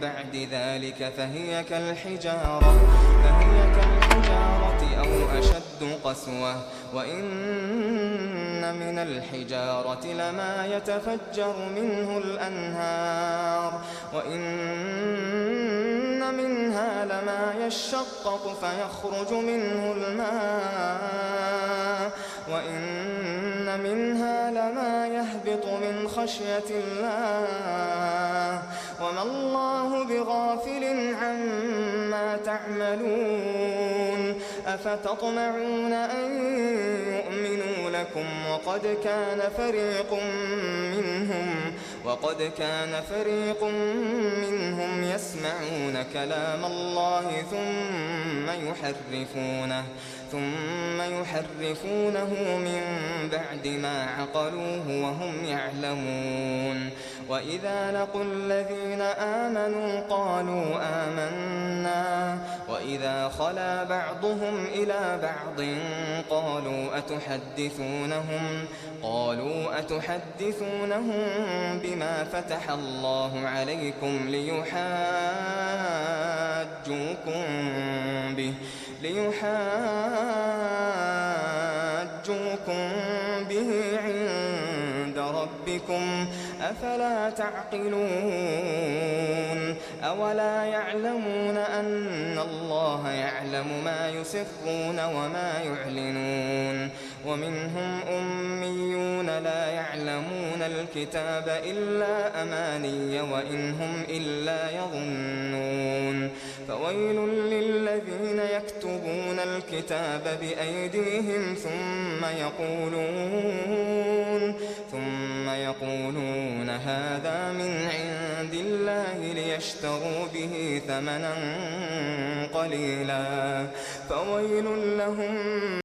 بعد ذلك فهي كالحجارة أو أشد قسوة. وإن من الحجارة لما يتفجر منه الأنهار وإن منها لما يشقق فيخرج منه الماء وإن منها لما يهبط من خشية الله وما الله بغافل عما تعملون. أفتطمعون أن يؤمنوا لكم وقد كان فريق منهم يسمعون كلام الله ثم يحرفونه من بعد ما عقلوه وهم يعلمون. وإذا لقوا الذين آمنوا قالوا آمنا وإذا خلا بعضهم إلى بعض قالوا أتحدثونهم بما فتح الله عليكم ليحاجوكم به عند ربكم أفلا تعقلون. أولا يعلمون أن الله يعلم ما يسرون وما يعلنون. ومنهم أميون لا يعلمون الكتاب إلا أماني وإن هم إلا يظنون. فويل للذين يكتبون الكتاب بأيديهم ثم يقولون هذا من عند الله ليشتروا به ثمنا قليلا فويل لهم